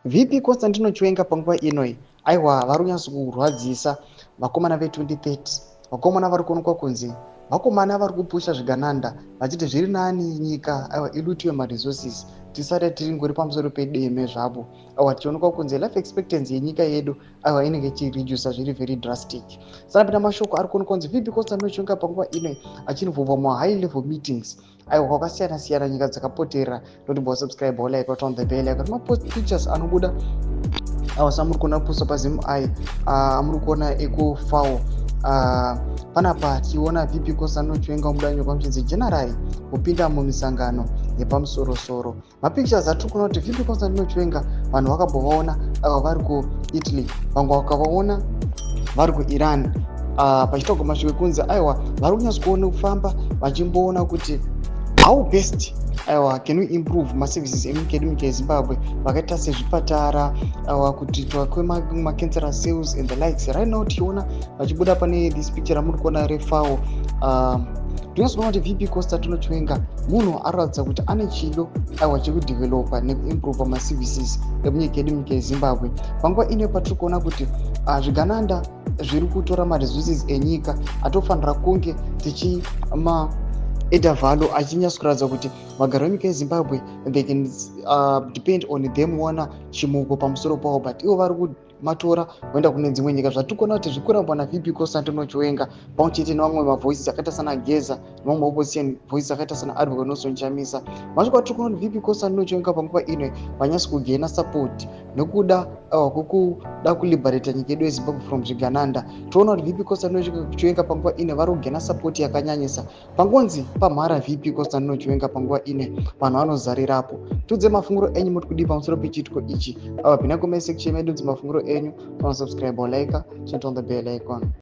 VP Constantino Chiwenga panguva inoi, aiwa, vari kunyatso kurwadzisa vakomana ve2030. Vakomana vari kuonekwa kunzi vakomana vari kupusha zvigananda, vachiti zviri nani nyika, aiwa, ilootiwe maresources, tisati tiringori pamusoro pedeme zvavo. Aiwa, tichionekwa kunzi life expectancy yenyika yedu, aiwa, inenge ichiredusa zviri very drastic. Sanapinda mashoko ari kuonekwa kunzi VP Constantino Chiwenga panguva inoi achinvolva muhigh level meetings, aiwa, kwakasiyana siyana, nyika dzakapoterera. Ndotimbo subscribe, like, turn the bell icon. Mapost pictures anobuda awa samuri kuona posta paZim ai amuri kuona ekuFAO panapa, tichiona VP Constantino Chiwenga mudanyo kwamuchinzi general kupinda mumisangano yepamusorosoro. Mapictures atiri kuona kuti VP Constantino Chiwenga, vanhu vakambovaona ava vari kuItaly, vamwe vakavaona vari kuIran, pachitogwa mashoko ekunzi, aiwa, vari kunyatso kuona kufamba vachimboona kuti how best, aiwa, can we improve maservices emunyika yedu, munyika yeZimbabwe, vakaita sezvipatara, aiwa, kuitwa kwemacancer cells and the likes. Right now tichiona vachibuda pane this picture ramuri kuona reFAO, tinonyatsokuona kuti VP Constantino Chiwenga munhu anoratidza kuti ane chido, aiwa, chekudevelopa nekuimprova maservices emunyika yedu, munyika yeZimbabwe. Panguva ino patiri kuona kuti zvigananda zviri kutora maresources enyika, atofanira kunge tichima adda value, achinyatsokuratidza kuti vagari venyika yeZimbabwe, they can depend on them, wana chimuko pamusoro pavo, but ivo vari kumatora voenda kune dzimwe nyika. Zvatiri kuona kuti zviri kurambwa naVP Constantino Chiwenga pamwe chete nevamwe mavoices akaita sana Geza nevamwe opposition voices akaita sana Advocate Nelson Chamisa. Mashoko atiri kuona kuti VP Constantino Chiwenga panguva ino vanyatsi kugaina support nekuda kwekuda kuliberata nyika yedu yeZimbabwe from zvigananda. Toona kuti VP Constantino Chiwenga panguva ino vari kugaina support yakanyanyisa. Pangonzi pamhara VP Constantino Chiwenga, panguva ine vanhu vanozarirapo. Tudze mafunguro enyu, muri kudii pamusoro pechiitiko ichi? Ava pinda comment section medu, dze mafunguro enyu. Subscribe, like, turn on the bell icon.